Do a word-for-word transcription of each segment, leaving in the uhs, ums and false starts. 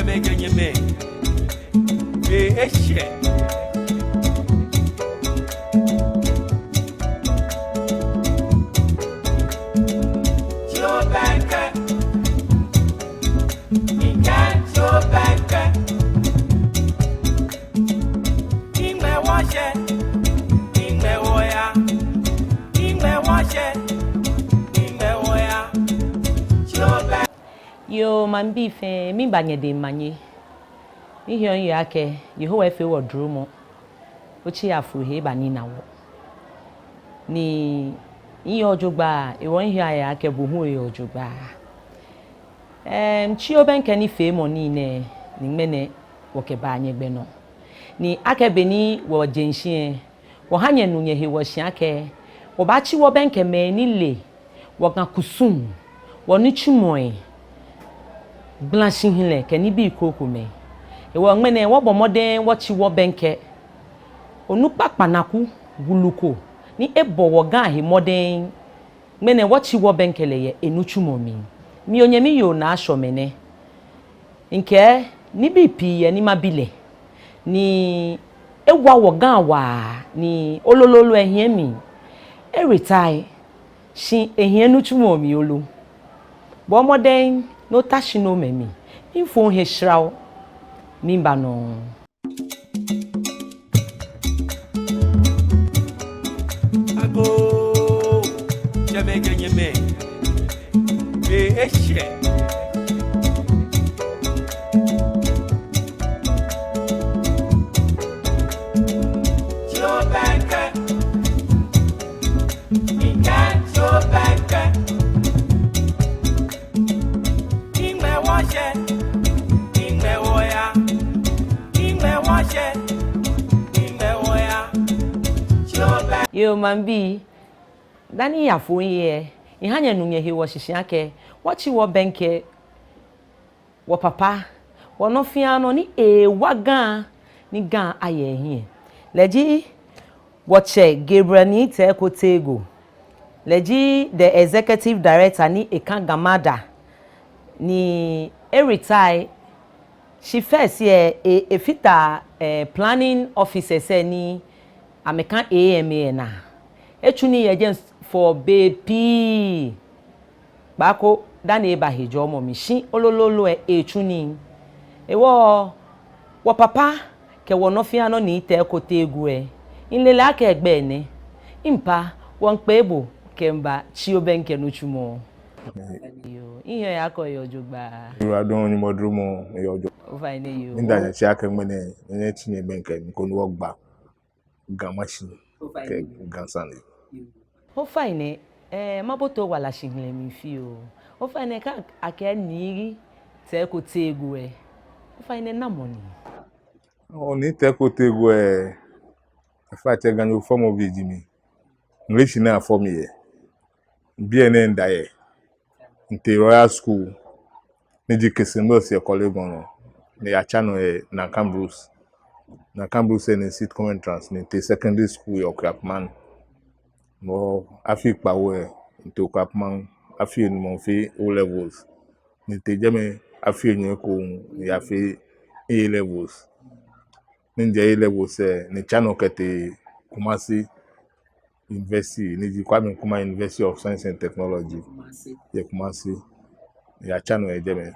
Mɛgɛ nyɛmɛi. Be eshɛ. Tsi obɛŋkɛ. Mikɛɛ tsi obɛŋkɛ. Iŋmɛ wɔshɛ, iŋmɛ wɔya. Iŋmɛ wɔshɛ, iŋmɛ wɔya. Tsi obɛŋkɛ. Yoo, maŋbii fɛɛ, miiba nyɛdɛŋ omanye. Miheɔ miyeɔ akɛ Yehowa efee wɔ dromɔ. Otsi yafo he eba ni ena wɔ. Ni miyeɔ jogbaŋŋ, hewɔ miheɔ miyeɔ akɛ bo hu oyeɔ jogbaŋŋ. Em, tsi obɛŋkɛ nifeemɔ nii nɛɛ, ni ŋmɛnɛ wɔkɛba nyɛgbɛ nɔ. Ni akɛ be ni wɔje shishi lɛ, wɔha nyɛnu nyɛhe wɔshi akɛ, wɔbaatsi wɔbɛŋkɛ mɛi ni le wɔ Ga kusum, wɔnitsumɔi, gbalashihilɛ kɛ nibii krokomɛi. Hewɔ ŋmɛnɛ wɔbɔ mɔdɛŋ wɔtsi wɔbɛŋkɛ onukpa kpanaku wulu ko ni ebɔ wɔ Ga he mɔdɛŋ. Ŋmɛnɛ wɔtsi wɔbɛŋkɛ lɛ yɛ enitsumɔ mli. Mi onyɛmi yoo Naa Ashɔmɛ nɛ. Mikɛɛ nibii pii yɛ ni mabi lɛ. Ni ewa wɔ Ga waa ni lolo lolo ehiɛ mli. E retire. Shi ehiɛ nitsumɔ mli lolo. Bɔ mɔdɛŋ ni ota shi nomɛi mli. Miifo ohe shra o. Miiba nɔŋŋ. Agoo, tsɛmɛi kɛ nyɛmɛi, be eshɛ. Tsi obɛŋkɛ, mikɛɛ tsi obɛŋkɛ. Iŋmɛ wɔshɛ, iŋmɛ wɔya. Iŋmɛ wɔshɛ, iŋmɛ wɔya. Tsi obɛŋkɛ. Yoo, maŋbii, dani miyafo mihe lɛ, miha nyɛnu nyɛhe wɔshishi akɛ, wɔtsi wɔbɛŋkɛ wɔ papa, wɔ nɔ fɛɛ nɔ ni ewa Ga, ni Ga aya ehiɛ. Lɛ ji wɔtsɛ Gabriel Nii Teiko Tagoe. Lɛ ji the executive director ni eka GAMADA, ni e retire. Shi first lɛ, e, efata, eh, planning officers lɛ ni amɛka A M A lɛ naa. Etsu nii yɛ jɛmɛ for bei pii. Kpaako dani eba hejɔɔmɔ mli shi lolo lolo lɛ etsu nii. Hewɔ wɔ papa kɛ wɔ nɔ fɛɛ nɔ Nii Teiko Tagoe lɛ, mile lɛ akɛ egbɛi nɛ. Mpa, wɔmiikpee bo kɛmiiba tsi obɛŋkɛ nitsumɔ. Yoo, mihiɛ yakɔ yɛ jogbaŋŋ. Yoo, adɔŋ Nyɔŋmɔ dromɔ yɛ jogbaŋŋ. Ofainɛ yoo. Mida nyɛ shi akɛ ŋmɛnɛ nyɛtsi nyɛbɛŋkɛ mi koni wɔgba Ga mashi kɛ Ga sane. Ofainɛ, eh, mabote owala shihilɛ mli fioo. Ofainɛ kɛ akɛɛ Nii Teiko Tagoe lɛ, ofainɛ namɔ ni? Oo, Nii Teiko Tagoe lɛ, in fact, Ganyo fɔmɔbi ji mi. English ni afɔ mi yɛ. Biɛ ni mida yɛ, mitee Royal School, ni ji Kingston Mills yɛ Korle Gonno nɔ, ni miyatsa nɔ yɛ Nanka Bruce. Nanka Bruce lɛ ni sit common entrance, ni mitee secondary school yɛ Okuapman. Mɔ afii kpawo lɛ, mitee Okuapman, afii enumɔ mifee O levels. Ni mitee jɛmɛ afii enyɔ ekoŋŋ, ni miyafee A levels. Ni mijɛ A levels lɛ, ni mitsa nɔ kɛtee Kumasi University, ni ji Kwame Nkrumah University of Science and Technology, yɛ Kumasi. Miyatsa nɔ yɛ jɛmɛ.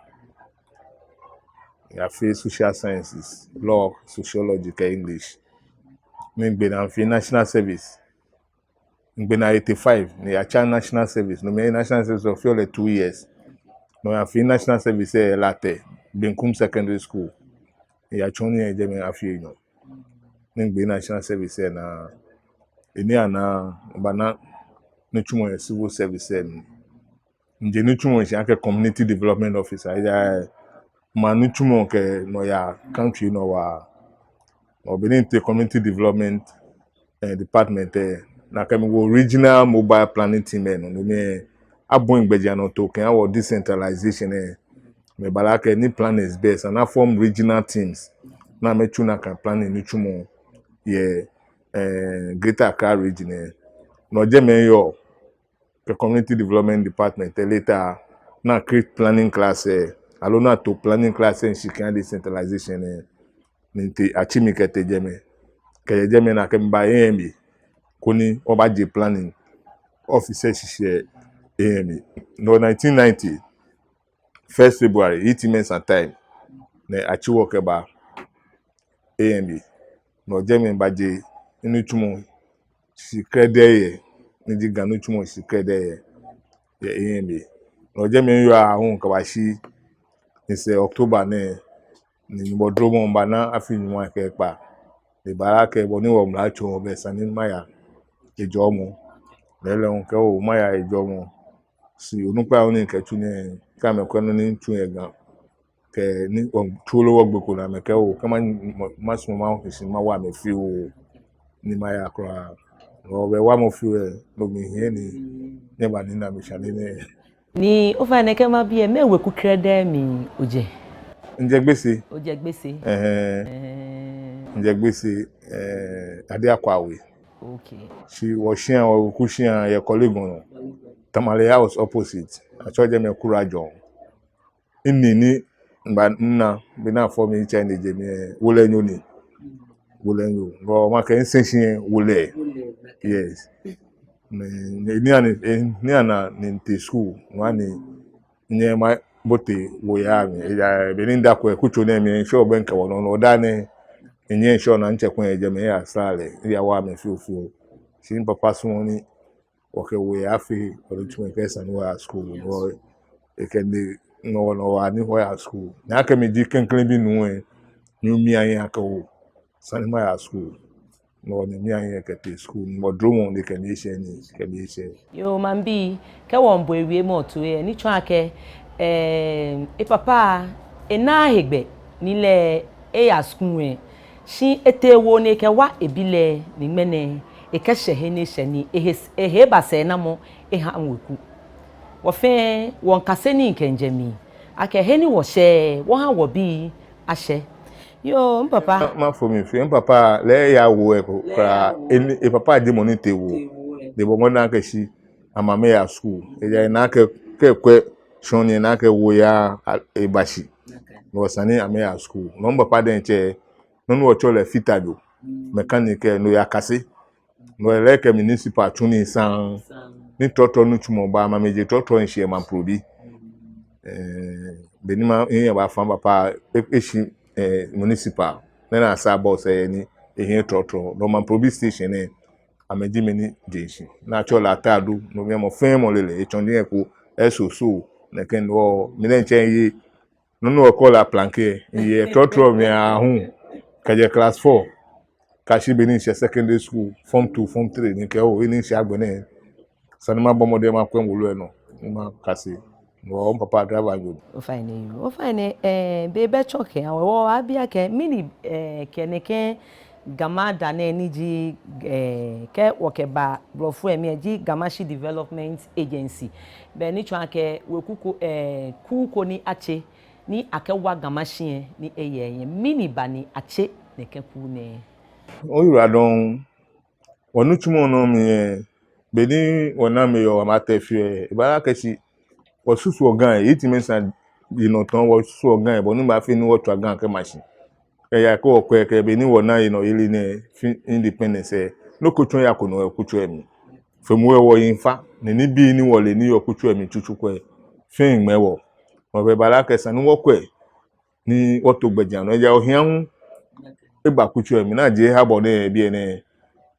Miyafee social sciences, law, sociology kɛ English. Ni migbe naa mifee national service. Migbe naa eighty-five, ni miyatsa national service. No mli national service lɛ mifee lɛ two years. No miyafee national service lɛ yɛ Larteh, Benkum Secondary School. Miyatsɔ nii yɛ jɛmɛ afii enyɔ. Ni migbe national service lɛ naa. Eni ana, mibana nitsumɔ yɛ civil service lɛ mli. Mije nitsumɔ shishi akɛ community development officer. Ejaakɛ maŋ nitsumɔ kɛ nɔyaa country nɔ waa. Nɔ be ni mitee community development, eh, department lɛ, nakai miwo regional mobile planning team lɛ nɔ. No mli lɛ, abɔi gbɛjianɔtoo kɛha wɔ decentralization lɛ. Amɛbala akɛ ni plannings bɛ, esa ni a form regional teams ni amɛtsu nakai planning nitsumɔ yɛ, eh, Greater Accra region lɛ. No jɛmɛ miyɔɔ kɛ community development department lɛ, later ni a create planning class lɛ, aloo ni ato planning class lɛ shishi kɛha decentralization lɛ, ni mitee, atsi mi kɛtee jɛmɛ. Kɛjɛ jɛmɛ ni akɛ miba A M A, koni wɔbaje planning office shishi yɛ A M A. No nineteen ninety, first February, Heat Mensah time, ni atsi wɔ kɛba A M A. No jɛmɛ mibaje minitsumɔ shishi krɛdɛɛ yɛ, ni ji Ga nitsumɔ shishi krɛdɛɛ yɛ, yɛ A M A. No jɛmɛ miyɔɔ aahu kɛbashi, ni sɛɛ October nɛɛ, ni Nyɔŋmɔ dromɔ mibana afii nyɔŋma kɛ ekpaa. Ni ebala akɛ bɔ ni wɔmla tsɔɔ bɛ esa ni maya hejɔɔmɔ. Lɛɛlɛŋ kɛ oo maya hejɔɔmɔ. Shi onukpai ni mikɛtsu nɛɛ, kɛ amɛkwɛ nɔ ni mitsu yɛ Ga, kɛ ni wɔtsu loo wɔgbe ko ni amɛkɛɛ oo, kɛ ma, ma, masumɔ mahi shi mawa amɛ fioo, ni maya kwraa. Wɔbɛ wamɔ fioo yɛ, no mli hiɛ ni, ni eba ni na mi shwane nɛɛ. Ni ofainɛ kɛ mabi lɛ, mɛɛ weku krɛdɛɛ mli ojɛ? Mijɛ Gbese. Ojɛ Gbese? Ɛhɛɛ. Ɛhɛɛ. Mijɛ Gbese, ɛɛ, Ade Akwa We. Okay. Shi wɔshia, wɔweku shia yɛ Korle Gonno. Tamale House opposite. Atsɛɔ jɛmɛ Kura John. Minii ni mba mina, be ni afɔ mi yitsɛ ni jɛ mli lɛ, Wolɛnyo ni. Wolɛnyo. Bɔ makɛɛ misɛɛ shi yɛ Wolɛ. Wolɛ, okay. Yes. Ni, ni, ni ani, eh, ni ana ni mitee school, no ani nyɛ mabote woya mli. Eya, be ni midako yɛ kutso nɛɛ mli, ŋshɔ bɛ mikɛ wɔ nɔ, no daa nɛɛ, minyɛ ŋshɔ ni mitsɛ ko yɛ jɛmɛ, eya sra lɛ, eyawa amɛ fioo fioo. Shi mipapa sumɔɔ ni wɔkɛ woya afee, wɔnitsumɔ kɛ esa ni wɔya school, no, ekɛ ni, no, no, wa ni wɔya school. Ni akɛ mi ji klɛŋklɛŋ bi nuu lɛ, ni minyɛ akɛ oo, esa ni maya school. No ni minyɛ kɛtee school, Nyɔŋmɔ dromɔ ni kɛ mi eshɛ ni, kɛ mi eshɛ. Yoo, maŋbii, kɛ wɔmiibo ewiemɔ toi lɛ, ni tsɔɔ akɛ, eh, epapa, enaaa hegbɛ ni lɛ eya school lɛ. Shi etee woo ni ekɛwa ebi lɛ ni ŋmɛnɛ ekɛshɛ he ni eshɛ ni ehe, ehe eba sɛɛnamɔ eha weku. Wɔ fɛɛ wɔmiikase nii kɛmiijɛ mli akɛ he ni wɔshɛ, wɔha wɔbii ashɛ. Yoo, mipapa. Ma, mafo mifee, mipapa lɛ eyawo eko kwraa, eni, epapa ji mɔ ni tee woo. Tee woo, eh. Ni ebɔ mɔdɛŋ akɛ shi ama amɛ aya school. Ejaakɛ ena akɛ, kɛ ekwɛ shɔŋŋ ni ena akɛ woya a, eba shi. Okay. No esa ni amɛya school. No mipapa diɛŋtsɛ, nɔ ni wɔtsɛɔ lɛ fit-and-go. Mm. Mechanic lɛ, no eyakase. No lɛ ekɛ municipal tsu nii saŋŋ. Saŋŋ. Ni trɔtrɔ nitsumɔ ba, amɛmiije trɔtrɔ nshi yɛ Mamprobi. Mm. Eh, be ni ma, minyɛ bafa mipapa, e, eshi, eh, municipal. Ni ena asa bɔs lɛ ni ehiɛ trɔtrɔ. No Mamprobi station lɛ, amɛji mɛi ni je shishi. Ni atsɛɔ lɛ Atadu, no mli mɔ fɛɛ mɔ le lɛ, etsɔ diɛŋtsɛ eko, S O S O, nɛkɛ no, mi diɛŋtsɛ miye, nɔ ni wɔkɛɔ lɛ aplanke, miye trɔtrɔ mli aahu, kɛjɛ class four kɛyashi be ni mishɛ secondary school, form two, form three, ni mikɛɛ oo, he ni mishɛ agbɛnɛ, esa ni mabɔ mɔdɛŋ makwɛ miwolo lɛ nɔ, ni makase. Wɔ, mipapa driver nyo. Ofainɛ yoo, ofainɛ, eh, be bɛ tsɔ kɛ, awɛ wɔ abi akɛ, mɛni, eh, kɛ nɛkɛ Gamada nɛɛ ni ji, eh, kɛ wɔkɛba Blɔfo lɛ mli lɛ ji Gamashie Development Agency. Bɛ ni tsɔɔ akɛ weku ko, eh, kuu ko ni atse ni akɛwa Gamashie lɛ ni eyɛ hiɛ. Mɛni ba ni atse nɛkɛ kuu nɛɛ? Oyiwaladɔŋŋ, wɔnitsumɔ nɔ mli lɛ, be ni wɔna amɛyɔɔ amɛtee fioo lɛ, ebala akɛ shi wɔsusuɔ Ga lɛ, Heat Mensah yinɔ tɔŋŋ wɔsusuɔ Ga lɛ, bɔ ni baafee ni wɔtswa Ga kɛma shi. Ejaakɛ wɔkwɛ akɛ be ni wɔna yinɔyeli nɛɛ, fɛɛ independence lɛ, nɔ ko tsɔ yako nɔ yɛ kutso lɛ mli. Fɛɛ mɔ lɛ wɔyi fa, ni nibii ni wɔle ni yɔɔ kutso lɛ mli tsutsu ko lɛ, fɛɛ ŋmɛ wɔ. No hewɔ ebala akɛ esa ni wɔkwɛ ni wɔto gbɛjianɔ, ejaakɛ ohiɛ hu eba kutso lɛ mli, ni ajie habɔ nɛɛ biɛ nɛɛ.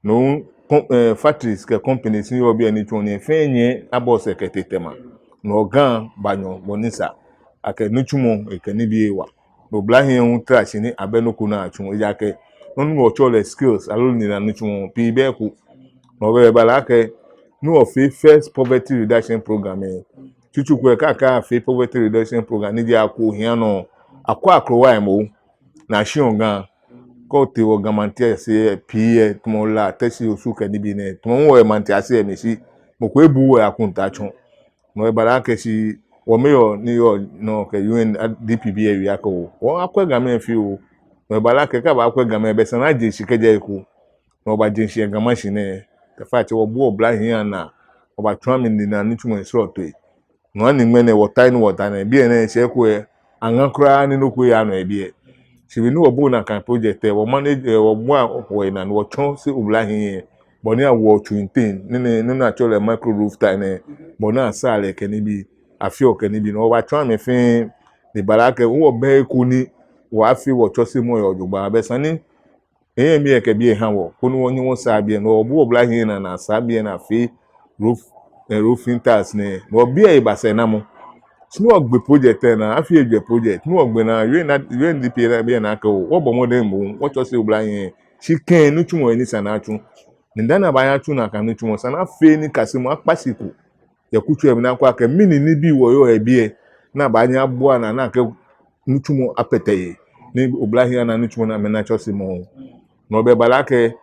No, com-, eh, factories kɛ companies ni yɔɔ biɛ nitsumɔ nɛɛ fɛɛ nyiɛ abɔɔ sɛɛ kɛtee Tema. No Ga baanyɔ bɔ ni sa, akɛ nitsumɔ kɛ nibii ewa. No oblahii hu tara shi ni abɛ nɔ ko ni atsuɔ, ejaakɛ nɔ ni wɔtsɛɔ lɛ skills, aloo nina nitsumɔ pii bɛ eko. No hewɔ ebala akɛ ni wɔfee first poverty reduction program lɛ, tsutsu ko lɛ kɛ akɛɛ afee poverty reduction program ni ji akɔ ohiɛ nɔ, akɔ akrowa lɛ moŋ, ni ashiɔ Ga. Kɛ otee wɔ Ga maŋtiase pii lɛ, tamɔ La, Teshie, Osu kɛ nibii nɛɛ, tamɔ wɔ yɛ maŋtiase lɛ mli shi mɔ ko ebuuu wɔ akɔntaa tsɔ. No hewɔ ebala akɛ shi wɔ mayor ni yɔɔ nɔ kɛ U N D P bii lɛ wie akɛ oo, wɔakwɛ Gamɛi fioo. No hewɔ ebala akɛ kɛ abaakwɛ Gamɛi lɛ, bɛ esa ni aje shishi kɛjɛ he ko. No wɔbaje shishi yɛ Gamashie nɛɛ, kɛfatsɛ wɔbuɔ oblahii anaa, wɔbatsɔɔ amɛ nina nitsumɔi srɔtoi. No hewɔ ni ŋmɛnɛ wɔta he ni wɔta nɛɛ, biɛ nɛɛ sɛɛ ko lɛ, aŋa kwraa ni nɔ ko yaa nɔ yɛ biɛ. Shi be ni wɔbo nakai project lɛ, wɔ manage, eh, wɔbua wɔhe naa ni wɔtsɔse oblahii lɛ bɔ ni awoɔ tsu nten, nɔ ni, nɔ ni atsɛɔ lɛ micro roof tile nɛɛ, bɔ ni asaa lɛ kɛ nibii, afeɔ kɛ nibii, ni wɔbatsɔɔ amɛ fɛɛ. Ni ebala akɛ wɔbɛ he ko ni wɔbaafee wɔtsɔsemɔ yɛ jogbaŋŋ, bɛ esa ni ehe miikɛ biɛ ha wɔ, koni wɔnyɛ wɔsaa biɛ, ni wɔbu oblahii lɛ naa ni asaa biɛ ni afee roof, eh, roofing tiles nɛɛ, ni wɔbiɛ eba sɛɛnamɔ. Shi ni wɔgbe project lɛ naa, afii ejwɛ project, ni wɔgbe naa, U N, U N D P lɛ biɛ naa akɛ oo, wɔbɔ mɔdɛŋ moŋ, wɔtsɔse oblahii lɛ, shi kɛ̃ nitsumɔ yɛ ni esa ni atsu. Ni dani abaaya atsu nakai nitsumɔ, esa ni afee nikasemɔ, akpa shi ko yɛ kutso lɛ mli ni akwɛ akɛ mɛni nibii wɔyɔɔ yɛ biɛ, ni abaanyɛ abua naa ni akɛ nitsumɔ akpɛtɛ he, ni oblahii ana nitsumɔ ni amɛna tsɔsemɔ. Ni wɔbɛ ebala akɛ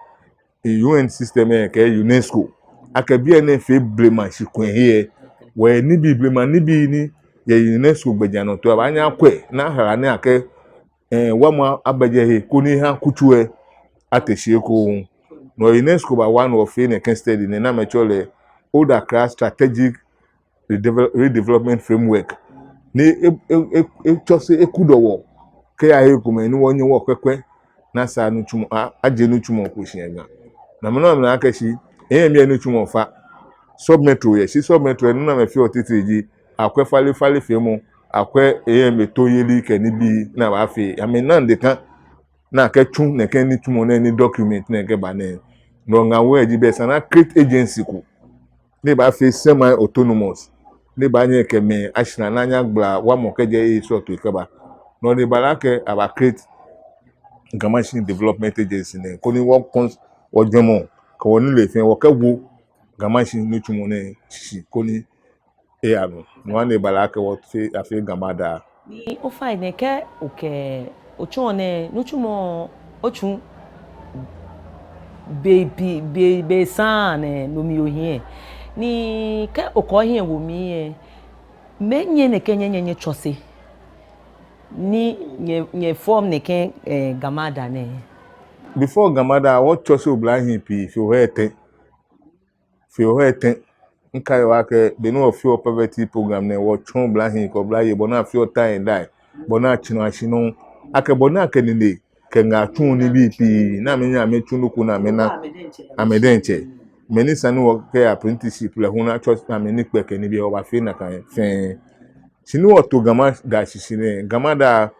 U N system lɛ kɛ UNESCO, akɛ biɛ nɛɛ fee blema shikɔŋ he lɛ, wɔyɛ nibii, blema nibii ni yɛ UNESCO gbɛjianɔtoo, abaanyɛ akwɛ ni ahala ni akɛ, eh, wamɔ aba jɛi he koni aha kutso lɛ ate shi ekoŋŋ. Ni UNESCO bawa ni wɔfee nɛkɛ study nɛɛ ni amɛtsɛɔ lɛ Old Accra Strategic Redevel-, Redevelopment Framework. Ni e, e, e, etsɔse, ekudɔ wɔ kɛya he komɛi ni wɔnyɛ wɔkwɛkwɛ ni asaa nitsumɔ, a, ajie nitsumɔ ko shi yɛ Ga. Ni amɛna amɛna akɛ shi, ehe miiye nitsumɔ fa. Sub-metro yɛ, shi sub-metro lɛ nɔ ni amɛfeɔ titri ji, akwɛ falefale feemɔ, akwɛ ehe mli toyeli kɛ nibii ni abaafee. Amɛna ndeka ni akɛtsu nɛkɛ nitsumɔ nɛɛ ni document nɛɛ kɛba nɛɛ. Ni ŋaawoo lɛ ji bɛ esa ni a-create agency ko ni ebaafee semi-autonomous, ni ebaanyɛ ekɛ mɛi ashara ni anyɛ agbala wamɔ kɛjɛ ehe srɔtoi kɛba. Ni wɔbɛ ebala akɛ aba-create Ga Mashie Development Agency nɛɛ, koni wɔ cons-, wɔjwɛŋmɔ kɛ wɔnilee fɛɛ wɔkɛwo Ga Mashie nitsumɔ nɛɛ shishi koni eya nɔ. No hewɔ ni ebala akɛ wɔfee, afee GAMADA. Ni ofainɛ kɛ okɛ, otsɔɔ nɛɛ, nitsumɔ otsu be, be, be, be saŋŋ nɛɛ no mli ohiɛ. Ni kɛ okɔ ohiɛ wo mli lɛ, mɛɛ nyɛ nɛkɛ nyɛ, nyɛ, nyɛtsɔse ni nyɛ, nyɛ-form nɛkɛ, eh, GAMADA nɛɛ? Before GAMADA, wɔtsɔse oblahii pii fe ohai etɛ. Fe ohai etɛ. Mikai waa akɛ be ni wɔfeɔ poverty program nɛɛ, wɔtsɔɔ oblahii kɛ oblayei bɔ ni afeɔ tie and dye, bɔ ni atsirɔ ashi nɔ, akɛ bɔ ni akɛ nine kɛ ŋaa tsuɔ nibii pii, ni amɛnyɛ amɛtsu nɔ ko ni amɛna amɛ diɛŋtsɛ. Mɛi ni esa ni wɔkɛ apprenticeship lɛ hu ni atsɔse amɛ ni kpɛ kɛ nibii, wɔbafee nakai fɛɛ. Shi ni wɔto GAMADA shishi nɛɛ, GAMADA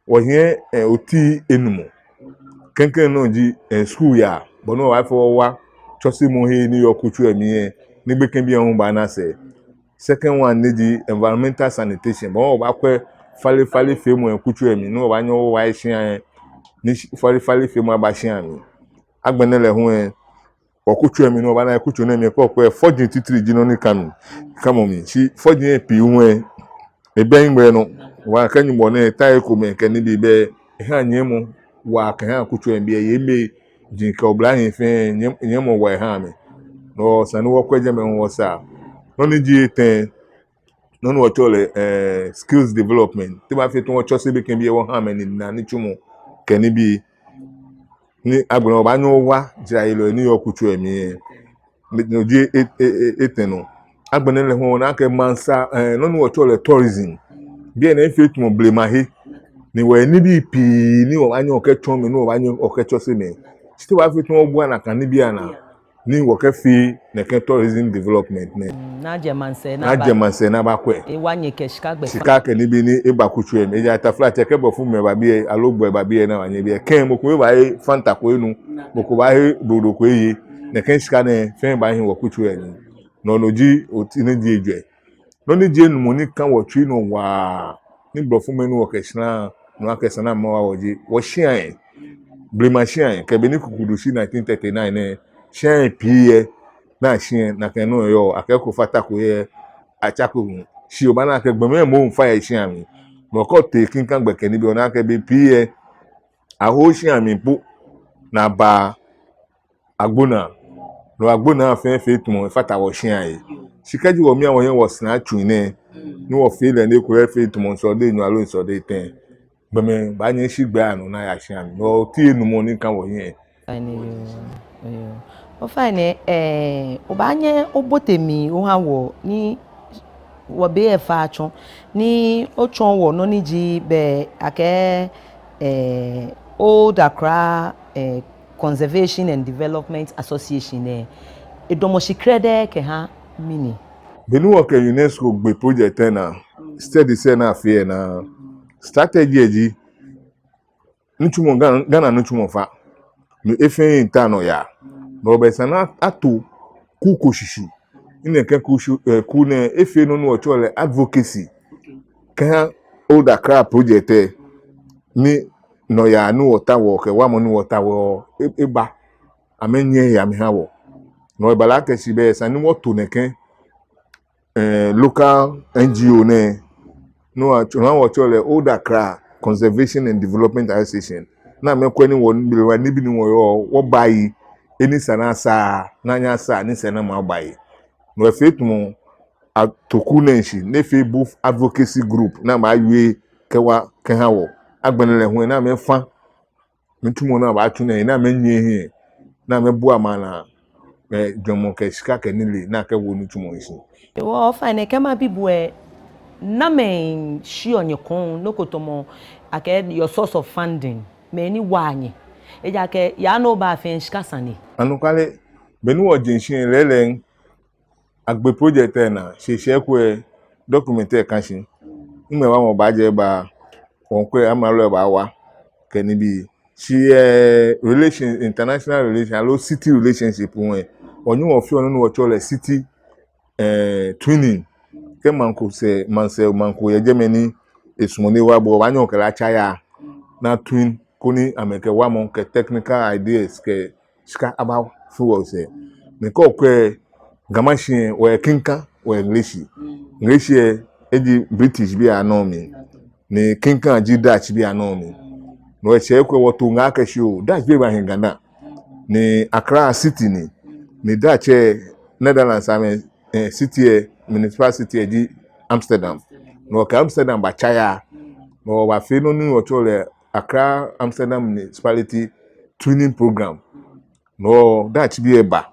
wɔhiɛ, eh, oti enumɔ. Klɛŋklɛŋ nɔ ji, eh, school yaa, bɔ ni wɔbaafee wɔwa tsɔsemɔhe ni yɔɔ kutso lɛ mli lɛ, ni gbekɛbii lɛ hu baana sɛɛ. Second one ni ji environmental sanitation, bɔ ni wɔbaakwɛ falefale feemɔ yɛ kutso lɛ mli, ni wɔbaanyɛ wɔwa shia lɛ, ni shi-, falefale feemɔ aba shia lɛ mli. Agbɛnɛ lɛ hu lɛ, wɔ kutso lɛ mli ni wɔbaana yɛ kutso nɛɛ mli kɛ okwɛ, fɔji titri ji nɔ ni ka mli, ka mɔ mli. Shi fɔji lɛ pii hu lɛ, ebɛ hiŋmɛi nɔ. Wɔkɛ Nyɔŋmɔ nɛɛ, tae komɛi kɛ nibii bɛ, ehaa nyiɛmɔ waa kɛha kutso lɛ mli, eyɛ mɛi ji kɛ oblahii fɛɛ, nyiɛ-, nyiɛmɔ waa ehaa amɛ. No esa ni wɔkwɛ jɛmɛ hu wɔsaa. Nɔ ni ji etɛ, nɔ ni wɔtsɛɔ lɛ, eh, skills development. Te abaafee tɛŋŋ wɔtsɔse gbekɛbii lɛ wɔha amɛ nine, nitsumɔ kɛ nibii. Ni agbɛnɛ wɔbaanyɛ wɔwa jarayelɔi ni yɔɔ kutso lɛ mli lɛ. No ji e-, e-, e-, etɛ nɔ. Agbɛnɛ lɛ hu wɔna akɛ maŋsɛɛ, eh, nɔ ni wɔtsɛɔ lɛ tourism. Biɛ nɛɛ efee tamɔ blema he. Ni wɔyɛ nibii pii ni wɔbaanyɛ wɔkɛtsɔɔ mɛi, ni wɔbaanyɛ wɔkɛtsɔse mɛi. Shi te abaafee tɛŋŋ wɔbua nakai nibii lɛ anaa ni wɔkɛfee nɛkɛ tourism development nɛɛ. Mm, ni ajɛ maŋsɛɛ ni aba. Ni ajɛ maŋsɛɛ ni abakwɛ. Ewa nyɛ kɛ shika gbɛfaŋ. Shika kɛ nibii ni eba kutso lɛ mli. Ejaakɛ taflatsɛ kɛ blɔfomɛi ba biɛ, aloo gbɔi ba biɛ ni amɛnyɛ biɛ, kɛ mɔ ko baahe Fanta ko enu, mɔ ko baahe dodo ko eye, nɛkɛ shika nɛɛ fɛɛ baahi wɔ kutso lɛ mli. No, no ji oti ni ji ejwɛ. Nɔ ni ji enumɔ ni ka wɔtsui nɔ waa, ni blɔfomɛi ni wɔkɛshara nɔ akɛ esa ni amɛwa wɔ ji wɔshiai. Blema shiai, kɛ be ni kuku du shi nineteen thirty-nine nɛɛ, shiai pii yɛ, ni ashiai, nakai nɔŋŋ eyɔɔ, akɛ ko fata ko yɛ, atsa ko hu. Shi obaana akɛ gbɔmɛi moŋ fa yɛ shia mli. Bɔ kɛ otee Kinkagbɛ kɛ nibii, obaana akɛ bei pii lɛ, aho shia mli po ni aba agbo naa. No agbo naa fɛɛ fee tamɔ efata wɔshiai. Shi kɛji wɔmia wɔhiɛ wɔsara tsui nɛɛ, ni wɔfee lɛ ni ekolɛ efee tamɔ ŋshɔ dɛŋ enyɔ aloo ŋshɔ dɛŋ etɛ, gbɔmɛi baanyɛ ashi gbɛ lɛ anɔ ni aya shia mli. No oti enumɔ ni ka wɔhiɛ. Ofainɛ, yoo, yoo. Ofainɛ, eh, obaanyɛ obote mli oha wɔ ni Wɔbe lɛ faŋŋ tsɔ ni otsɔɔ wɔ nɔ ni ji bɛ akɛ, eh, Old Accra, eh, Conservation and Development Association lɛ, edamɔ shi krɛdɛɛ kɛha mɛni? Be ni wɔkɛ UNESCO gbe project lɛ naa, studies lɛ ni afee lɛ naa, strategy lɛ ji nitsumɔ, Ghana, Ghana nitsumɔ fa. No efee nta nɔyaa. No bɛ esa ni ato kuu ko shishi. Ni nɛkɛ kuu shi, eh, kuu nɛɛ efee nɔ ni wɔtsɛɔ lɛ advocacy kɛha Old Accra project lɛ. Ni nɔyaa ni wɔtaoɔ kɛ wamɔ ni wɔtaoɔ lɛ, e, eba. Amɛnyiɛ he amɛha wɔ. No ebala akɛ shi bɛ esa ni wɔto nɛkɛ eh, local N G O nɛɛ, no a, no a wɔtsɛɔ lɛ Old Accra Conservation and Development Association. Ni amɛkwɛ ni wɔ, nibii ni wɔyɔɔ, wɔbaaye, he ni esa ni asaa, ni anyɛ asaa, ni esa ni amɛbaaye. No efee tamɔ ato kuu nɛɛ shishi, ni efee both advocacy group, ni amɛbaawie kɛwa, kɛha wɔ. Agbɛnɛ lɛ hu, ni amɛfa nitsumɔ ni abaatsu nɛɛ, ni amɛnyiɛ he, ni amɛbua amɛnaa, eh, jwɛŋmɔ kɛ shika kɛ nilee, ni akɛwo nitsumɔ lɛ shishi. Hewɔ ofainɛ kɛ mabi bo lɛ, namɛi shiɔ nyɛkɔŋ, nɔ ko tamɔ akɛ your source of funding, mɛi ni waa nyɛ. Ejaakɛ yaa ni oba fɛɛ shika sane. Anɔkwale, be ni wɔje shishi lɛɛlɛŋ, agbe project lɛ naa, shi eshɛ eko lɛ document lɛ ka shi. Ŋmɛnɛ wamɔ baajɛ eba, wɔŋkwɛ amralo lɛ baawa, kɛ nibii. Shi, eh, relation, international relation, aloo city relationship hu lɛ, wɔnyɛɔ wɔfeɔ nɔ ni wɔtsɛɔ lɛ city, eh, twinning. Kɛ maŋ ko sɛɛ, maŋsɛɛ, maŋ ko yɛ jɛmɛ ni esumɔɔ ni ewa bo, obaanyɛ okɛ lɛ atsa yaa. Ni atwin, koni amɛkɛ wamɔ, kɛ technical ideas, kɛ shika abafee wɔsɛɛ. Ni kɛ okwɛ Ga Mashi lɛ, wɔyɛ Kinka, wɔyɛ Ngleshie. Ngleshie lɛ, eji British bii anɔ mli. Ni Kinka ji Dutch bii anɔ mli. No eshɛ eko lɛ wɔto ŋaa akɛ shi oo, Dutch bii bahi Ghana. Ni Accra city ni. Ni Dutch lɛ, Netherlands amɛ, eh, city lɛ, municipal city lɛ ji Amsterdam. No wɔkɛ Amsterdam batsa yaa. No wɔbafee nɔ ni wɔtsɛɔ lɛ Accra Amsterdam Municipality Twinning Program. No Dutch bii lɛ ba.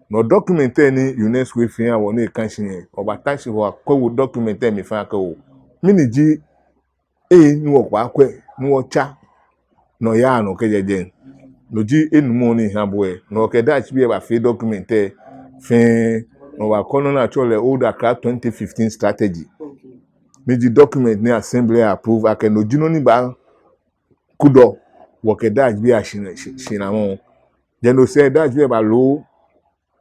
No document lɛ ni UNESCO efee eha wɔ ni eka shi lɛ, wɔbata shi wɔkwɛ wo document lɛ mli faŋŋ akɛ oo, mɛni ji he ni wɔkpaakwɛ ni wɔtsa nɔyaa nɔ kɛjɛ jɛi. No ji enumɔ ni eha bo lɛ. No wɔkɛ Dutch bii lɛ bafee document lɛ fɛɛ. No wɔbakɔ nɔ ni atsɛɔ lɛ Old Accra twenty fifteen Strategy. Ni ji document ni Assembly approve akɛ no ji nɔ ni baa kudɔ wɔkɛ Dutch bii ashi, shi, shinamɔ. Jɛi no sɛɛ Dutch bii lɛ balo,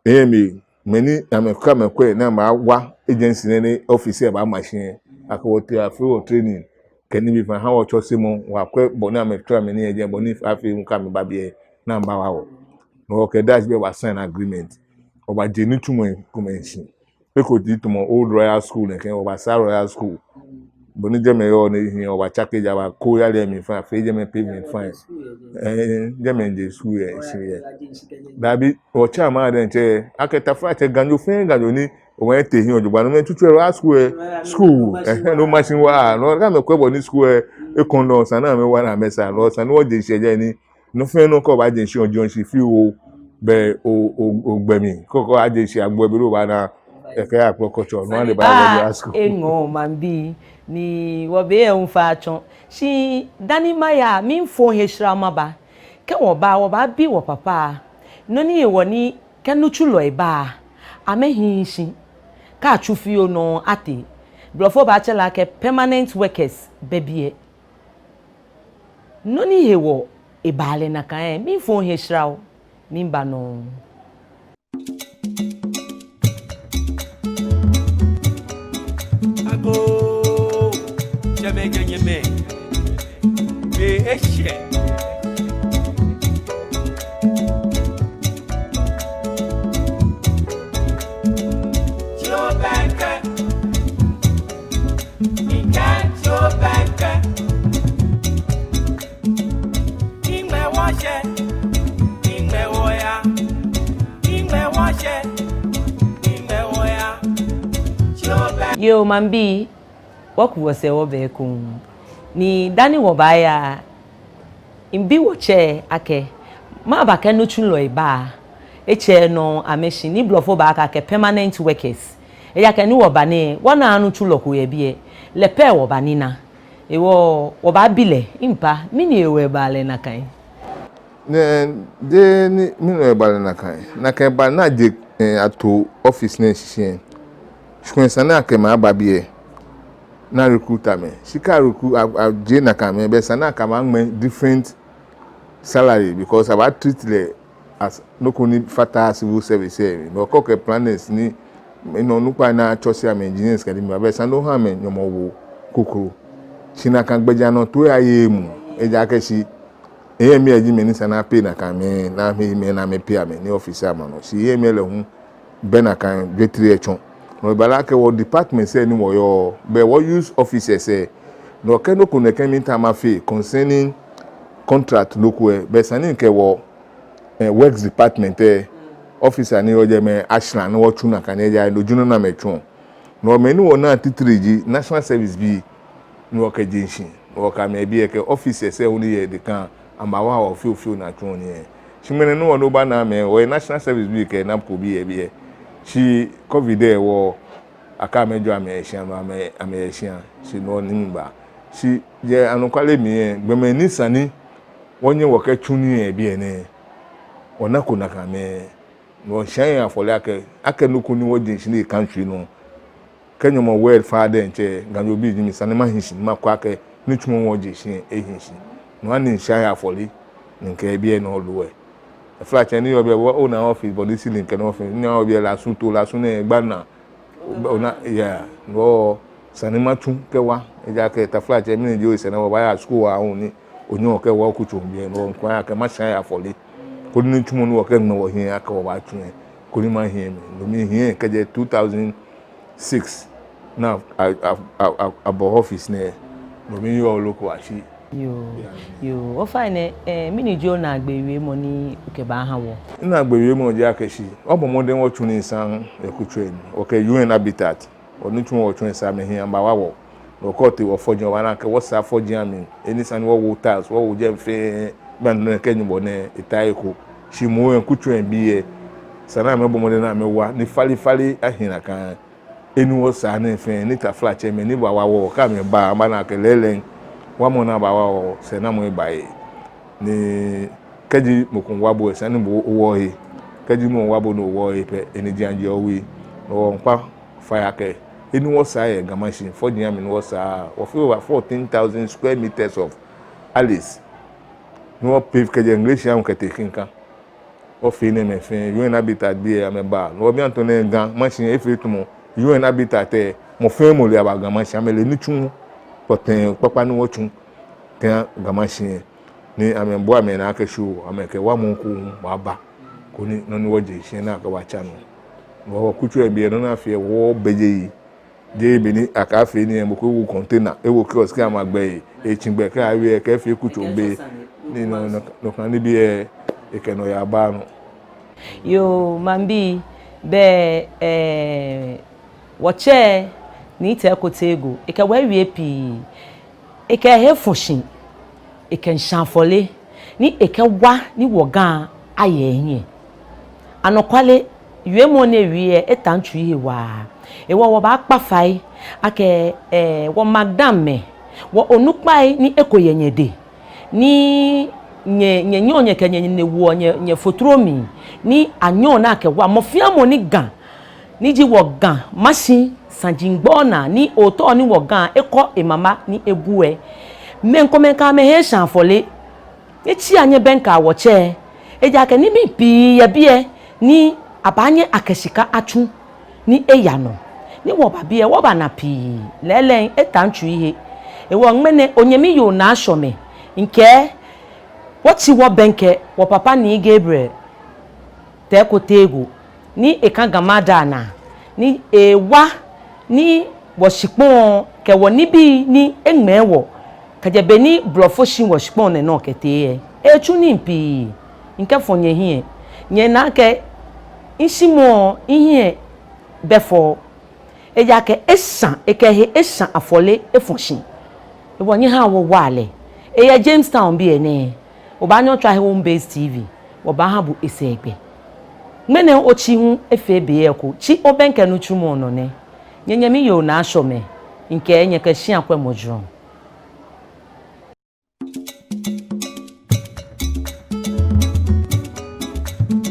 eh, mɛi, mɛi ni amɛkɛ amɛkwɛ ni amɛwa agency nɛɛ ni office lɛ baama shi lɛ, akɛ wɔ tee afee wɔ training kɛ nibii faŋŋ, aha wɔ tsɔsemɔ, wɔkwɛ bɔ ni amɛtsɔ amɛnii yɛ jɛi, bɔ ni afee hu kɛ amɛba biɛ ni amɛbawa wɔ. No wɔkɛ Dutch bii lɛ ba sign agreement. Wɔbaje nitsumɔi komɛi shishi. Eko ji tamɔ Old Royal School nɛkɛ, wɔbasaa Royal School. Bɔ ni jɛmɛ yɔɔ nɛɛ, wɔbatsake jɛi, wɔbako yali lɛ mli faŋŋ, afee jɛmɛ pavement faŋŋ. Eh, jɛmɛ je school lɛ shi lɛ. Dabi, wɔ chairman diɛŋtsɛ, akɛ taflatsɛ Ganyo fɛɛ Ganyo ni omanye tee hiɛ jogbaŋŋ, no mli tsutsu lɛ Royal School lɛ, school, eh, no machine wa, no kɛ amɛkwɛ bɔ ni school lɛ, ekɔndɔ, esa ni amɛwa ni amɛsaa, no esa ni wɔje shishi jɛi ni nɔ fɛɛ nɔ kɛ obaaje shishi, ojeɔ shishi fioo, bɛ o, o, ogbɛ mli. Kɛ okɛɛ aje shishi agbo lɛ, belɛ obaana ekɛ ya kpɔ kɔtsɔ, no hewɔ lɛ ba lɛ Royal School. Eŋɔɔ maŋbii, ni wɔbe lɛ hu fa tsɔ. Shi dani maya, miifo he shra maba. Kɛ wɔba, wɔbaabi wɔ papa nɔ ni hewɔ ni kɛ nitsulɔi ba, amɛhiii shi. Kɛ atsu fioo nɔ atee. Blɔfo baatsɛ lɛ akɛ permanent workers bɛ biɛ. Nɔ ni hewɔ ebaa lɛ nakai lɛ, miifo he shra, miiba nɔ. Agoo, jɛmɛ jɛ nyɛmɛi. Be eshɛ. Tsi obɛŋkɛ. Mikɛɛ tsi obɛŋkɛ. Iŋmɛ wɔshɛ, iŋmɛ wɔya, iŋmɛ wɔshɛ, iŋmɛ wɔya. Yoo, maŋbii, wɔku wɔsɛɛ wɔba ekoŋŋ. Ni dani wɔbaaya, mibi wɔtsɛ akɛ, mɛɛba kɛ nitsulɔi ba, etsɛɛɛ nɔ amɛshi, ni blɔfo baakɛɛ akɛ permanent workers. Ejaakɛ ni wɔba nɛɛ, wɔnaaa nitsulɔ ko yɛ biɛ, lɛ pɛ wɔba nina. Hewɔ wɔbaabi lɛ, mpa, mɛni hewɔ eba lɛ nakai? Nɛɛ, jeee ni mɛni hewɔ eba lɛ nakai. Nakai eba ni aje, eh, ato office nɛɛ shishi. Shi kwɛ esa ni akɛ mɛi aba biɛ ni a recruit amɛ. Shi kɛ a recruit, a, ajie nakai mɛi, belɛ esa ni akɛ amɛ aŋmɛ different salary because abaa treat lɛ as nɔ ko ni fata civil service lɛ mli. Nɔ ko kɛ planners ni, nɔ onukpai ni atsɔse amɛ engineers kɛ nibii, belɛ esa ni oha amɛ nyɔmɔwoo kroko. Shi nakai gbɛjianɔtoo lɛ ayeee emuu. Ejaakɛ shi, ehe mli lɛ ji mɛi ni esa ni a pay nakai mɛi, ni amɛ, mɛi ni amɛ pay amɛ ni office lɛ ama nɔ. Shi ehe mli lɛ hu bɛ nakai jwetri lɛ tsɔ. No hewɔ lɛ akɛ wɔ departments lɛ ni wɔyɔɔ, belɛ wɔ use officers lɛ. No kɛ nɔ ko nɛkɛ miitao mafee concerning contract nɔ ko lɛ, belɛ esa ni mikɛ wɔ, eh, works department lɛ officer ni yɔɔ jɛmɛ ashra ni wɔtsu nakai nɛɛ, ejaakɛ no ji nɔ ni amɛtsuɔ. No mɛi ni wɔnaa titri ji national service bii ni wɔkɛje shishi, ni wɔkɛ amɛbii lɛ kɛ officers lɛ hu ni yɛ deka, amɛbaawa wɔ fioo fioo ni atsuɔ nii lɛ. Shi ŋmɛnɛ nɔ ni wɔbaana amɛ, wɔyɛ national service bii kɛ NABCO bii yɛ biɛ. Shi covid lɛ hewɔ, akɛ amɛjɔ amɛyɛ shia, amɛ, amɛyɛ shia, shi no ni miiba. Shi yɛ anɔkwale mli lɛ, gbɔmɛi ni esa ni wɔnyɛ wɔkɛtsu nii yɛ biɛ nɛɛ, wɔnako nakai mɛi. No shia lɛ afɔle akɛ, akɛ nɔ ko ni wɔje shishi ni country nɔ. Kɛ nyɔmɔ word fa diɛŋtsɛ, Ganyobi ji mi, esa ni mahi shi ni makwɛ akɛ nitsumɔ ni wɔje shishi lɛ ehi shi. No hewɔ ni shia lɛ afɔle ni mikɛ biɛ nɔ loo lɛ. Taflatsɛ, ni yɔɔ biɛ, wɔ ona office, bɔ ni ceiling kɛ nɔ fɛɛ, ni yɔɔ biɛ, lasu too, lasu nɛɛ gba naa. Ona, yeah, no esa ni matsu kɛwa. Ejaakɛ taflatsɛ, mɛni ji osɛɛ ni wɔbaaya school aahu ni onyɛɛɛ okɛwa okutso biɛ, no hewɔ mikwɛ akɛ ma shia lɛ afɔle. Koni nitsumɔ ni wɔkɛŋmɛ wɔhiɛ akɛ wɔbaatsu lɛ, koni mahi mli. No mihi kɛjɛ two thousand six ni a, a, a, a, abɔ office nɛɛ. No mli yɔɔ loko ashi. Yoo, yoo. Ofainɛ, eh, mɛni ji onaagbee wiemɔ ni okɛbaaha wɔ? Minaagbee wiemɔ ji akɛ shi, wɔbɔ mɔdɛŋ wɔtsu nii saŋŋ yɛ kutsoo lɛ mli. Wɔkɛ U N Habitat, wɔnitsumɔ wɔtsuɔ lɛ esa amɛhiɛ amɛbawa wɔ. No kɛ otee wɔfɔji, obaana akɛ wɔsaa fɔji lɛ amli. He ni esa ni wɔwo tiles, wɔwo jɛi fɛɛ, bɔ ni nɛkɛ Nyɔŋmɔ nɛɛ eta eko. Shi moŋ yɛ kutsoo lɛ mli lɛ, esa ni amɛbɔ mɔdɛŋ ni amɛwa, ni falefale ahi nakai. He ni wɔsaa nɛɛ fɛɛ, ni taflatsɛmɛi ni baawa wɔ, kɛ amɛba, amɛbaana akɛ lɛɛlɛŋ, wamɔ ni abaawa wɔ, sɛɛnamɔ eba he. Ni kɛji mɔ ko wa bo, esa ni bo owa ohe. Kɛji mɔ wa bo ni owa ohe pɛ, eniji ajeɔ owui. No hewɔ miikpa fai akɛ, he ni wɔsaa yɛ Ga Mashie, fɔji lɛ amli ni wɔsaa, wɔfee over fourteen thousand square meters of alleys. Ni wɔ pave kɛjɛ Ŋleshi aahu kɛtee Kinka. Wɔfee enɛɛmɛi fɛɛ, U N Habitat bii lɛ amɛba. No hewɔ bianɛ tɔɔ nɛɛ Ga Mashie efee tamɔ U N Habitat lɛ, mɔ fɛɛ mɔ le aba Ga Mashie, amɛle nitsumɔ pɔtɛɛ kpakpa ni wɔtsu kɛha Ga Mashie. Ni amɛbua amɛnaa akɛ shi amɛkɛ wamɔ ko hu baaba. Koni nɔ ni wɔje shishi lɛ ni akɛbaatsa nɔ. No hewɔ kutsoo lɛ mli lɛ nɔ ni afee lɛ wɔbɛ jeee Jeee be ni akɛfee nii lɛ, mɔ ko ewo container, ewo kiosk, amɛgbɛ etsi gbɛ kɛ awie kɛfee kutsoo be. Ni nɔ, nɔ, nɔ ko ni bi lɛ, ekɛ nɔyaa baa nɔ. Yoo, maŋbii, bɛ, eh, wɔtsɛ Nii Tɛɛko Teego, ekɛ wɔ ewie pii, ekɛ ehe fɔ shi, ekɛ ŋshã afɔle, ni ekɛwa ni wɔ Ga aya ehiɛ. Anɔkwale, wiemɔ ni ewie lɛ eta mitsui he waa. Hewɔ wɔbaakpa fai akɛ, eh, wɔ Magdamɛi, wɔ onukpai ni eko yɛ nyɛdɛŋ, ni nyɛ, nyɛnyɛɔ nyɛkɛ nyɛnine woɔ nyɛ, nyɛfotro mli, ni anyɛɔ ni akɛwa mɔ fɛɛ mɔ ni Ga, ni ji wɔ Ga Mashie saji ŋgbɔɔ naa, ni ootao ni wɔ Ga ekɔ emama ni ebu lɛ. Mɛi komɛi kɛ amɛhe eshã afɔle. Nyɛtsia nyɛbɛŋkɛa wɔtsɛ, ejaakɛ nibii pii yɛ biɛ ni abaanyɛ akɛ shika atsu ni eya nɔ. Ni wɔba biɛ, wɔbana pii, lɛɛlɛŋ eta mitsui he. Hewɔ ŋmɛnɛ onyɛmi yoo Naa Shɔmɛ, mikɛɛ wɔtsi wɔbɛŋkɛ wɔ papa Nii Gabriel Tɛɛko Teego, ni ekã Ga Mashie naa, ni ewa ni wɔshikpɔŋ kɛ wɔnibii ni eŋmɛɛ wɔ kɛjɛ be ni blɔfo shi wɔshikpɔŋ nɛɛ nɔ kɛtee lɛ, etsu nii pii. Mikɛfɔ nyɛhiɛ, nyɛna akɛ mishiɔ mihiɛ bɛ fɛo. Ejaakɛ eshã, ekɛ ehe eshã afɔle efɔ shi. Hewɔ nyɛhaa wɔwaa lɛ. Eyɛ Jamestown biɛ nɛɛ. Obaanyɛ otswa he Home Base T V, wɔbaaha bo esɛɛgbɛ. Ŋmɛnɛ otsi hu efee be ko, tsi obɛŋkɛ nitsumɔ nɔ nɛ. Nyɛnyɛmi yoo Naa Shɔmɛ, mikɛɛ nyɛkɛ shia kwɛmɔ jurɔ.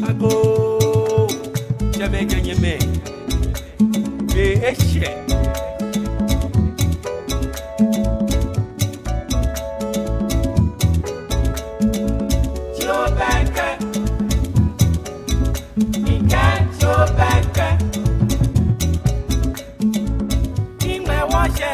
Agoo, tsɛmɛi kɛ nyɛmɛi, be eshɛ. Tsi Obɛŋkɛ, mikɛɛ Tsi Obɛŋkɛ, miŋmɛ wɔshɛ.